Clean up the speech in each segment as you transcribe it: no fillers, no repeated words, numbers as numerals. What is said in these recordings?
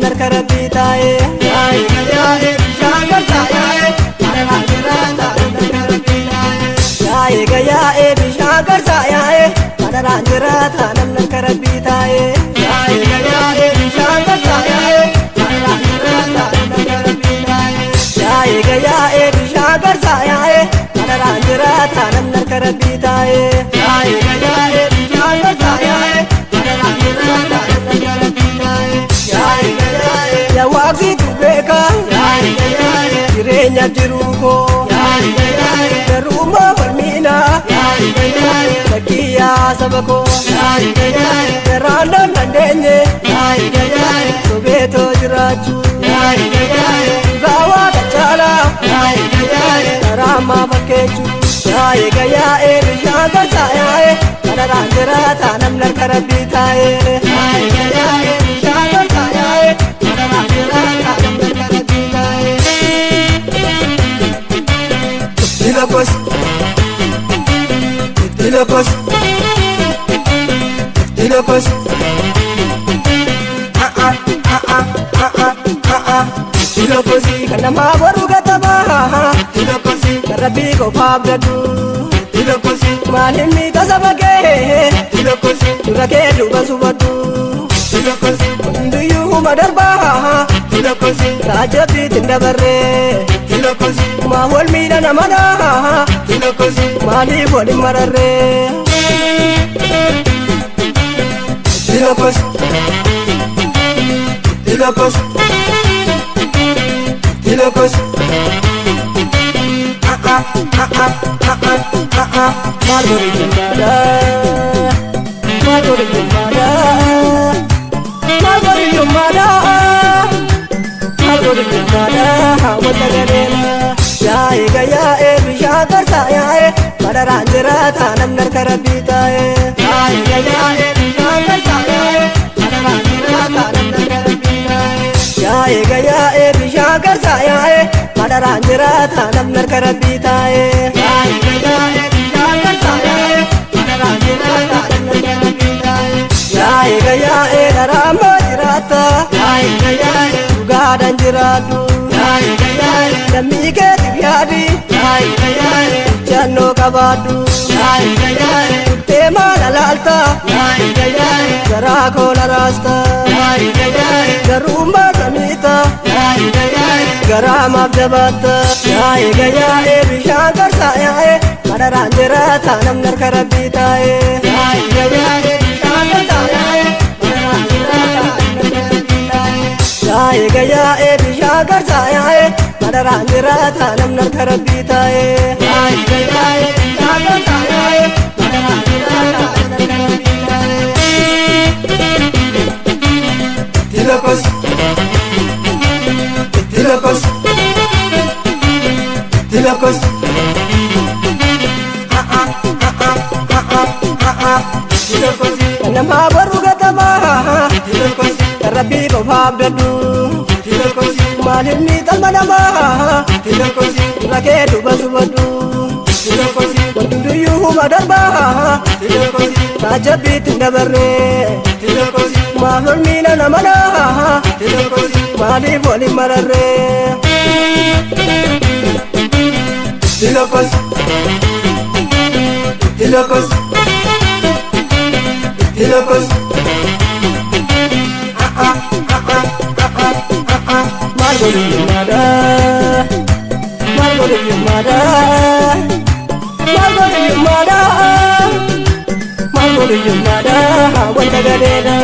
namni harka rabbii taa'ee. Yaa'ee yaa'ee bishaan garsaa yaa'ee madaraan jiraata namni harka rabbii taa'ee. Yaa'ee yaa'ee bishaan garsaa yaa'ee madaraan jiraata namni harka rabbii taa'ee. Yaa'ee yaa'ee bishaan garsaa yaa'ee madaraan jiraata namni harka rabbii taa'ee. Yaa'ee yaa'ee bishaan garsaa yaa'ee madaraan jiraata namni harka rabbii taa'ee. Yaa'ee yaa'ee bishaan garsaa yaa'ee madaraan jiraata namni harka rabbii taa'ee. Yaa'ee yaa'ee yaa waaqsitu beeka. Yaa'ee yaa'ee jireenyaaf jiruu koo. Yaa'ee yaa'ee garuu falmiina. Yaa'ee yaa'ee lakkiyyaa saba koo. Yaa'ee yaa'ee garaan nan dandeenye. Yaa'ee yaa'ee sobeetoo jiraachuu. Yaa'ee yaa'ee dhugaa waaqa caalaa. Yaa'ee yaa'ee karaa ammaa fakkeechuu. Yaa'ee yaa'ee bishaan garsaa yaa'ee madaraan jiraata namni harka rabbii taa'ee. Yaa'ee yaa'ee bishaan garsaa yaa'ee madaraan jiraata namni harka rabbii taa'ee. Tilokos Tilokos Tilokos Tilokosi kan namaa boru gatamaa. Tilokosi kan rabbii qofaaf gadhu. Tilokosi maal inni tasa bakee. Tilokosi dura kee duuba subadhu. Tilokosi hundiyyuu huma darbaa. Tilokosi raajabbiitti hin dabarree. Tilokosi maa wal miidha nama dhaa. Tilokosi maaliif wal hin mararree. Tilokos Tilokos Tilokos Maal godhiyyummaadha Maal godhiyyummaadha Maal godhiyyummaadha Maal godhiyyummaadha wanta gadeena. Yaa'ee yaa'ee bishaan garsaa yaa'ee madaraan jiraata namni harka rabbii taa'ee. Yaa'ee yaa'ee bishaan garsaa yaa'ee madaraan jiraata namni harka rabbii taa'ee. Yaa'ee yaa'ee bishaan garsaa yaa'ee madaraan jiraata namni harka rabbii taa'ee. Yaa'ee yaa'ee bishaan garsaa yaa'ee madaraan jiraata namni harka rabbii taa'ee. Yaa'ee yaa'ee daraammoo jiraata. Yaa'ee yaa'ee dhugaadhaan jiraadhu. Yaa'ee yaa'ee lammii keetiif yaadi. Yaa'ee yaa'ee jannoo qabaadhu. Yaa'ee yaa'ee kuttee maal alaalta. Yaa'ee yaa'ee garaa koo laraasta. Yaa'ee yaa'ee garuu maal samiita. Yaa'ee yaa'ee garaa maaf jabaatta. Yaa'ee yaa'ee bishaan garsaa yaa'ee madaraan jiraata namni harka rabbii taa'ee. Yaa'ee yaa'ee bishaan garsaa yaa'ee madaraan jiraata namni harka rabbii taa'ee. Yaa'ee yaa'ee bishaan garsaa yaa'ee madaraan jiraata namni harka rabbii taa'ee. Yaa'ee yaa'ee bishaan garsaa yaa'ee madaraan jiraata namni harka rabbii taa'ee. Tilokos Tilokos Tilokos Tilokosi kan namaa boru gatamaa. Tilokosi kan rabbii qofaaf dadhu. Tilokosi maal inni qalma namaa. Tilokosi dura kee duuba subadhu. Tilokosi wanti hundiyyuu huma darbaa. Tilokosi raajabbiitti hin dabarree. Tilokosi maal wal miidha nama dhaa. Tilokosi maaliif wal hin mararree. Tilokos Tilokos Tilokos Maal godhiyyummaadha Maal godhiyyummaadha Maal godhiyyummaadha Maal godhiyyummaadha wanta gadeedha.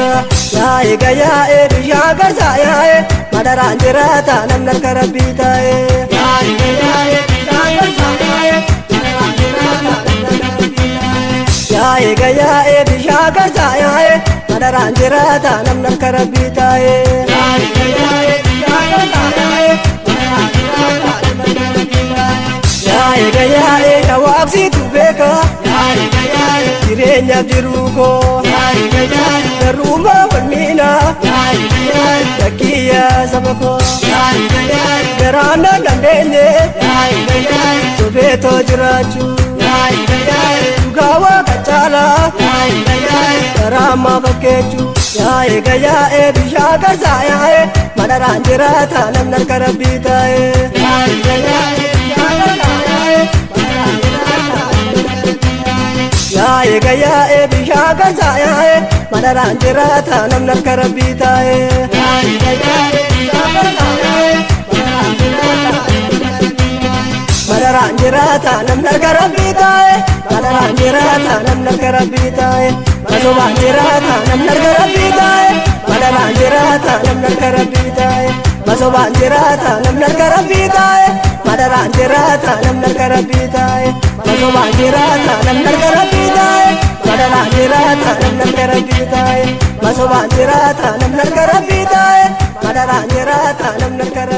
Yaa'ee yaa'ee bishaan garsaa yaa'ee madaraan jiraata namni harka rabbii taa'ee. Yaa'ee yaa'ee bishaan garsaa yaa'ee madaraan jiraata namni harka rabbii taa'ee. Yaa'ee yaa'ee bishaan garsaa yaa'ee madaraan jiraata namni harka rabbii taa'ee. Yaa'ee yaa'ee bishaan garsaa yaa'ee madaraan jiraata namni harka rabbii taa'ee. Yaa'ee yaa'ee dhawaabsitu beeka. Yaa'ee yaa'ee jireenyaaf jiruu koo. Yaa'ee yaa'ee garuu wal miina. Yaa'ee yaa'ee lakkiyyaa saba koo. Yaa'ee yaa'ee garaan nan dandeenye. Yaa'ee yaa'ee sobeetoo jiraachuu. Yaa'ee yaa'ee dhugaa waaqa caalaa. Yaa'ee yaa'ee karaa ammaa fakkeechuu. Yaa'ee gayyaa'ee bishaan garsaa yaa'ee madaraan jiraata namni harka rabbii taa'ee. Yaa'ee gayyaa'ee bishaan garsaa yaa'ee madaraan jiraata namni harka rabbii taa'ee. Yaa'ee gayyaa'ee bishaan garsaa yaa'ee madaraan jiraata namni harka rabbii taa'ee. Yaa'ee gayyaa'ee bishaan garsaa yaa'ee madaraan jiraata namni harka rabbii taa'ee. Madaraan jiraata namni harka rabbii taa'ee. Madaraan jiraata namni harka rabbii taa'ee. Masobaan jiraata namni harka rabbii taa'ee. Madaraan jiraata namni harka rabbii taa'ee. Masobaan jiraata namni harka rabbii taa'ee. Madaraan jiraata namni harka rabbii taa'ee. Masobaan jiraata namni harka rabbii taa'ee. Madaraan jiraata namni harka rabbii taa'ee. Masobaan jiraata namni harka rabbii taa'ee. Madaraan jiraata namni harka rabbii.